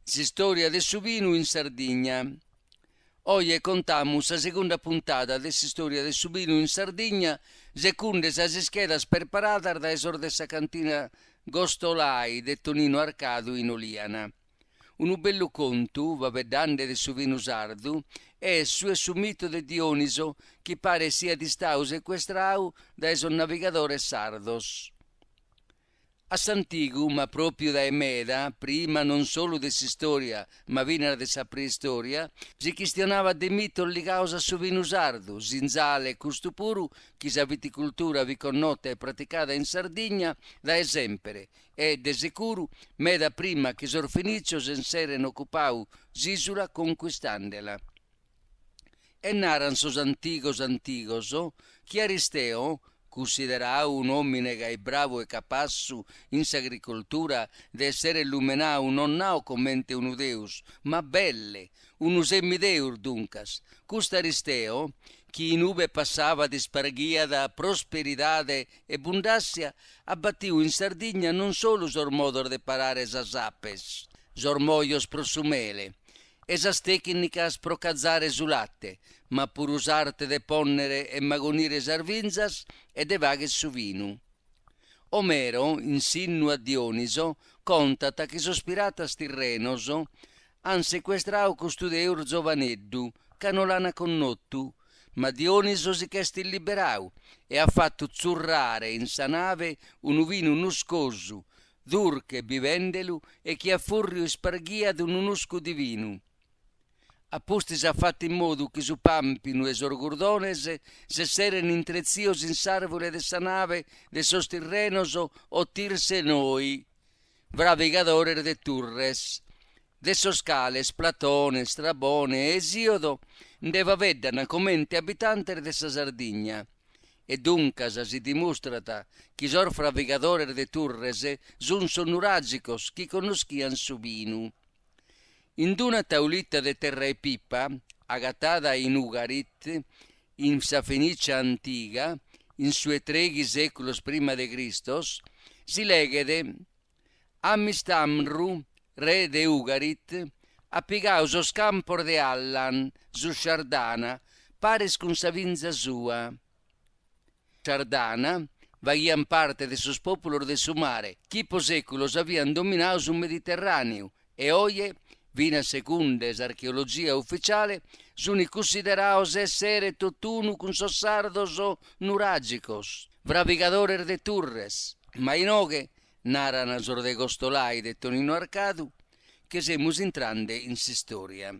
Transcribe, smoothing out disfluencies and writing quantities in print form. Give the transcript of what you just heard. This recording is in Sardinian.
S'istòria de su binu in Sardigna. Oje contamus sa segunda puntada de s'istòria de su binu in Sardigna secunde sas ischedas preparadas dae sos de sa cantina Gostolai de Tonino Arcadu in Oliana. Unu bellu contu, faeddande de su binu sardu, est su 'e su mitu de Dioniso chi paret siat istau secuestrau dae sos navigadores sardos. A s'antigu, ma pròpiu dae meda, prima non solu de s'istòria ma finas de sa preistòria, si chistionabat de mitos ligaos a su binu sardu, sinzale custu puru chi sa viticultura fit connota e praticada in Sardigna dae sèmpere e, de securu, meda prima chi sos fenìcios esseren ocupau s'ìsula concuistandela. E naran sos antigos antigos chi Aristeo, cussiderau un'òmine gai bravu e capassu in s'agricoltura de essere lumenau non nao comente unu deus, ma belle, unu semideus duncas, cust'Aristeo, chi in ube passabat isparghiat prosperidade e bundassia, at batiu in Sardigna non solu sos modos de parare sas apes, sos mojos pro su mele, e sas tècnicas pro cazare su late, ma puru s'arte de pònnere e magonire sas binzas e de fagher su binu. Omero, in s'innu a Dioniso, contat chi sos piratas tirrenos an secuestrau custu deus zovaneddu, ca no l'an connotu, ma Dioniso si ch'est illiberau e at fatu tzurrare in sa nave unu binu nuscosu, durche bibendelu e chi a fùrriu isparghiat unu nuscu divinu. A pustis at fatu in modu chi su pàmpinu e sos gurdones s'esseren intretzios in s'àrvure de sa nave de sos Tirrenos o Tirsenoi, fravigadores de turres, de sos cales Platone, Strabone e Esiodo nde faveddan comente abitantes de sa Sardigna. E duncas si dimustrat chi sos fravigadores de turres sun sos nuràgicos chi connoschian su binu. In d'una taulita de terra 'e pipa, agatada in Ugarit, in sa Fenicia antiga, in su 'e treghi sèculos prima de Cristos, si leghet, Amistamru, re de Ugarit, at pigau sos campos de Allan, su Shardana, paris cun sa binza sua. Shardana faghiant parte de sos pòpulos de su mare chi po sèculos aviant dominau su Mediterràneu e oje, finas segunde s'archeologia uficiale, sunt cussideraos èssere totunu cun sos sardos nuràgicos, fravigadores de turres. Ma inoghe, naran sos de Gostolai de Tonino Arcadu, che semus intrande in s'istòria.